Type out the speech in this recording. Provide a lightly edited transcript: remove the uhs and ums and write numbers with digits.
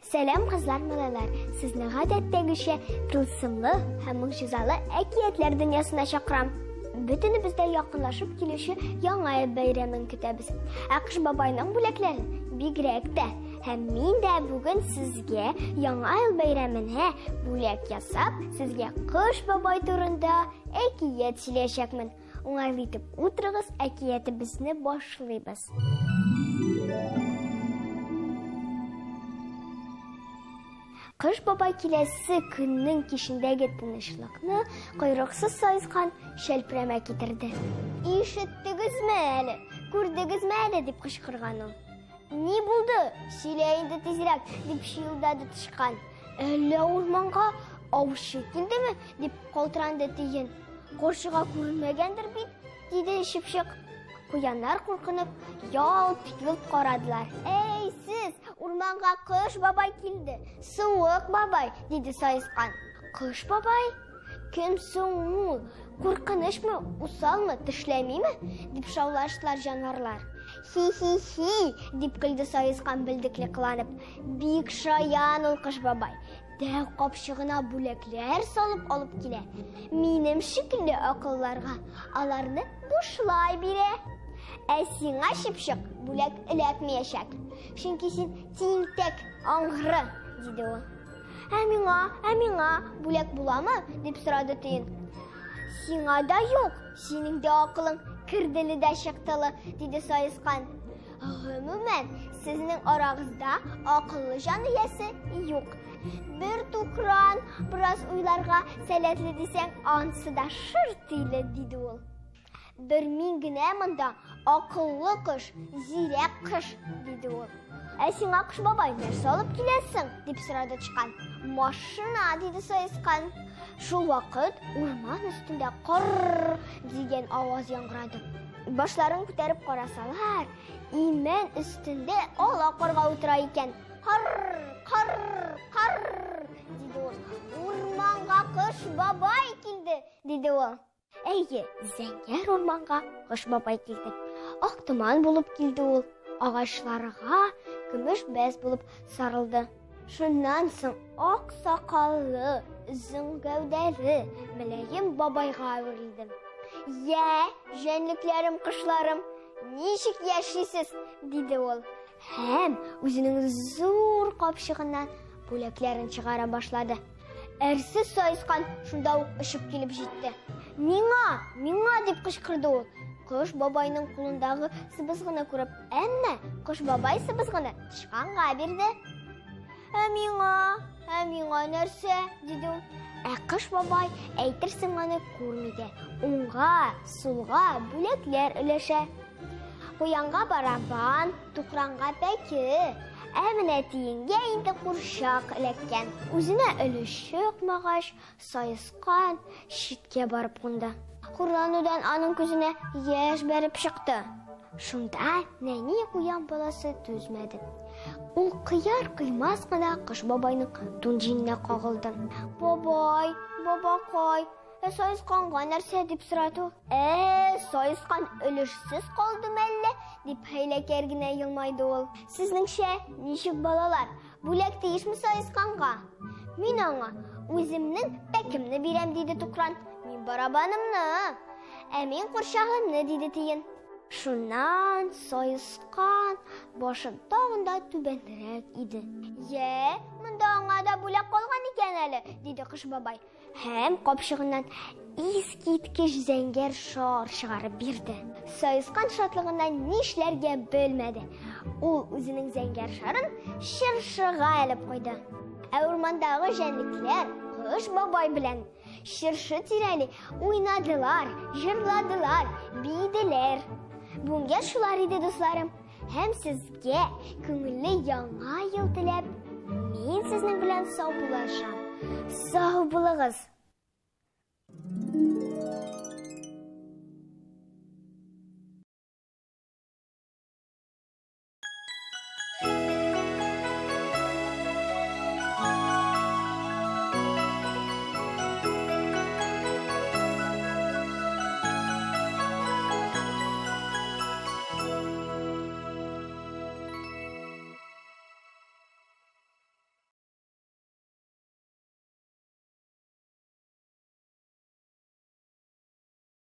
Сәлам, кызлар, малайлар! Сезне гадәттәгечә тылсымлы һәм могҗизалы әкиятләр дөньясына чакырам. Бөтенебез дә якынлашып килүче Яңа ел бәйрәмен көтәбез. Ә Кыш бабайның бүләкләрен бигрәк тә. Һәм мин дә бүген сезгә Яңа ел бәйрәменә бүләк ясап, сезгә Кыш бабай турында әкият сөйләячәкмен. Уңайлы итеп утырыгыз, әкиятебезне башлыйбыз. Кыш бабай киләсе көннең кичендәге тынычлыкны койрыксыз саескан шәлперәмә китерде. Ишеттегезме әле? Күрдегезме әле? дип кычкырган ул. Ни булды? Сөйлә инде тизрәк, дип чыелдады тычкан. Әллә урманга аучы килдеме? дип калтыранды тиен. Каршыга күренмәгәндер бит, диде чыпчык. Куяннар куркынып, ялт-йолт карадылар. Әй, сез, урманга Кыш бабай килде. Суык бабай, диде саескан. Кыш бабай? Кем соң ул? Куркынычмы, усалмы, тешләмиме? дип шаулаштылар җанварлар. Хи-хи-хи, дип көлде саескан белдекле кыланып. Бик шаян ул Кыш бабай. Дәү капчыгына бүләкләр салып алып килә. Минем шикелле акылларга аларны бушлай бирә. Ә сиңа чыпчык бүләк эләкмәячәк. Чөнки син тинтәк, аңгыры, диде ул. Ә миңа, ә миңа бүләк буламы? дип сорады тиен. Сиңа да юк, синең дә акылың керделе дә чыктылы, диде саескан. Гомумән, сезнең арагызда акыллы җан иясе юк. Бер тукран бераз уйларга сәләтле дисәң, ансы да шыр тиле, диде ул. Бер мин генә монда акыллы кош, зирәк кош, диде ул. Ә сиңа кош бабай нәрсә алып киләсең? дип сорады тычкан. Машина, диде саескан. Шул вакыт урман өстендә кыр дигән аваз яңгырады. Башларын күтәреп карасалар, имән өстендә ала карга утыра икән. Кар, кар, кар, диде ул. Урманга Кыш бабай килде, диде ул. Әйе, зәңгәр урманга Кыш бабай килде. Ак томан булып килде ул. Агачларга көмеш бәз булып сарылды. Шуннан соң ак сакаллы, озын гәүдәле, мөлаем бабайга әверелде. Йә, җәнлекләрем, кошларым, ничек яшисез? диде ул. Һәм үзенең зур капчыгыннан бүләкләрен чыгара башлады. Әрсез саескан шунда ук очып килеп җитте. Миңа, миңа дип кычкырды ул. Кош бабайның кулындагы сыбызгыны күреп, әмма кош бабай сыбызгыны тычканга бирде. Ә миңа, ә миңа нәрсә? диде ул. Ә кыш бабай әйтерсең аны күрми дә. Уңга, сулга бүләкләр өләшә. Куянга барабан, тукранга пәке, ә менә тиенгә инде курчак эләккән. Үзенә өлеш чыкмагач, саескан читкә барып кунды. Хурланудан аның күзенә яшь бәреп чыкты. Шунда нәни куян баласы түзмәде. Ул кыяр-кыймас кына Кыш бабайның тун җиңенә кагылды. Бабай, бабакай, ә саесканга нәрсә дип сорады ул. Ә, саескан өлешсез калды мәллә? дип хәйләкәр генә елмайды ул. Сезнеңчә, ничек балалар, бүләк тиешме саесканга? Мин аңа үземнең пәкемне бирәм, диде Тукран. Мин барабанымны. Ә мин курчагымны, диде Тиен. Шуннан саескан башын тагын да түбәнрәк иде. Йә, монда аңа да бүләк калган икән әле, диде Кыш бабай. Һәм капчыгыннан искиткеч зәңгәр шар чыгарып бирде. Саескан шатлыгыннан нишләргә белмәде. Ул үзенең зәңгәр шарын чыршыга элеп куйды. Ә урмандагы җәнлекләр Кыш бабай белән Чыршы тирәли уйнадылар, җырладылар, биеделәр. Бүгенгә шулар иде, дусларым. Һәм сезгә күңелле яңа ел теләп, мин сезнең белән саубуллашам. Сау булыгыз!